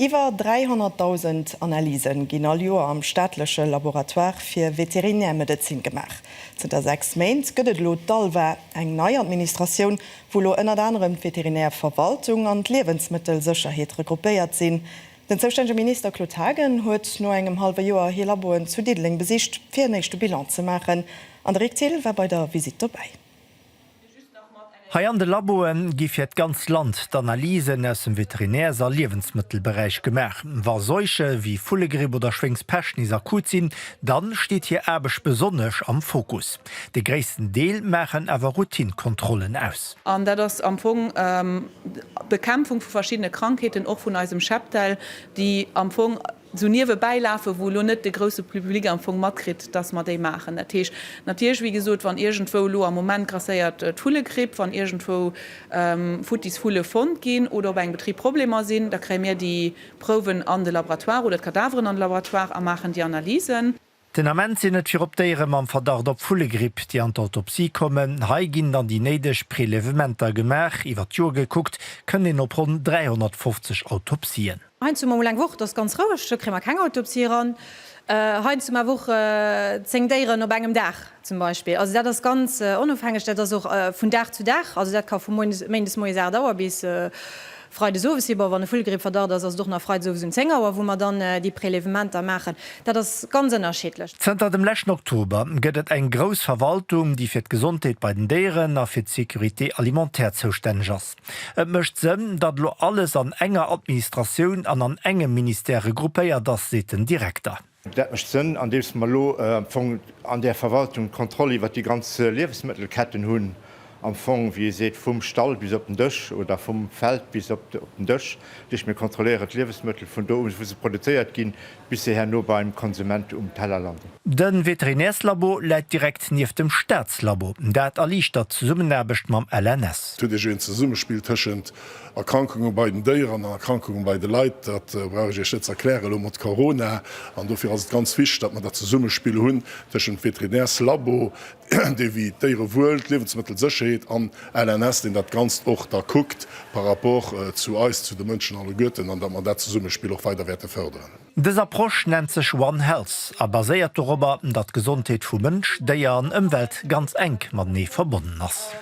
Iwwer 300.000 Analyse ginn all Joer am staatleche Laboratoire fir Veterinärmedezin gemaach. Zënter 6 Méint gëtt et elo d'ALVA, eng nei Administratioun, wou elo ënnert anerem d'Veterinärverwaltung an d'Liewensmëttelsécherheet regroupéiert sinn. Den zoustännege Minister Claude Haagen huet no engem hallwe Joer hir Laboen zu Diddeleng besicht, fir en éischte Bilan ze maachen. An de Rick Thill war bei der Visitt dobäi. Hei an de Laboe gi fir d'ganz Land d'Analysen aus dem Veterinärs a Liewensmëttelberäich gemaach. Wa Seuche wéi Vullegripp oder Schwéngspescht nees akut sinn, dann steet hir Aarbecht besonnesch am Fokus. De gréissten Deel maachen awer Routine-Kontrollen aus. An dat ass am Fong d'Bekämpfung vu verschiddene Krankheeten, och vun eisem Cheptel, déi am Fong esou niewebäi lafen, wou elo net de grousse Public am Fong matkritt, dass mer déi maachen. Dat heescht natierlech, wéi gesot, wann iergendwou elo am Moment grasséiert d'Vullegripp, wann iergendwou futtis Vulle fonnt ginn oder op engem Betrib Problemer sinn, da kréie mir déi Prouwen an de Laboratoire oder d'Kadaveren an de Laboratoire a maachen déi Analysen. Den Ament sinn et virop Déiere mam Verdacht op Vullegripp, déi an d'Autopsie kommen. Hei ginn dann déi néideg Prelevementer gemaach. Iwwer d'Joer gekuckt, kënnt een op ronn 350 Autopsien. Heiansdo hu mer mol eng Woch, dat ass ganz roueg, do kréie mer keng Autopsie eran. Heiansdo hu mer awer och 10 Déieren op engem Dag zum Beispill. Also dat ass ganz onofhängeg, dat ass och vun Dag zu Dag. Also dat ka vu méindes moies 8 Auer bis Freides owes si, bon, wann e Vullegrippverdacht ass, ass et och nach freides owes um 10 Auer, wou mer dann déi Prélèvementer maachen. Dat ass ganz ënnerschiddlech. Zënter dem leschten Oktober gëtt et eng grouss Verwaltung, déi fir d'Gesondheet bei den Déieren a fir d'Sécurité alimentaire zoustänneg ass. Et mécht Sënn, datt elo alles an enger Administratioun an an engem Ministère regroupéiert ass, seet den Direkter. Dat mécht Sënn, andeems mer elo am Fong an där Verwaltung d'Kontroll iwwert déi ganz Liewesmëttelketten hunn, am Fong, wéi ee seet, vum Stall bis op den Dësch oder vum Feld bis op den Dësch. Dat heescht, mir kontrolléieren d'Liewesmëttel vun do u wou se produzéiert ginn, bis se herno beim Konsument um Teller landen. De Veterinärslabo läit direkt nieft dem Staatslabo. Dat erliichtert d'Zesummenaarbecht mam LNS. Et huet ee jo een Zesummespill tëschent Erkrankunge bei den Déieren an Erkrankunge bei de Leit, dat brauch ech Iech net ze erklären elo mat Corona. An dofir ass et ganz wichteg, datt mer dat Zesummespill hunn tëschent Veterinärslabo, dee wéi d'Déierewuel, d'Liewensmëttelsécherheet an LNS, deen dat Ganzt och da kuckt par rapport zu eis, zu de Mënschen alleguerten, an datt mer dat Zesummespill och weider wäerte fërderen. Dës Approche nennt sech One Health a baséiert dorobber, datt d'Gesondheet vu Mënsch, Déier an Ëmwelt ganz enk matenee verbonnen ass.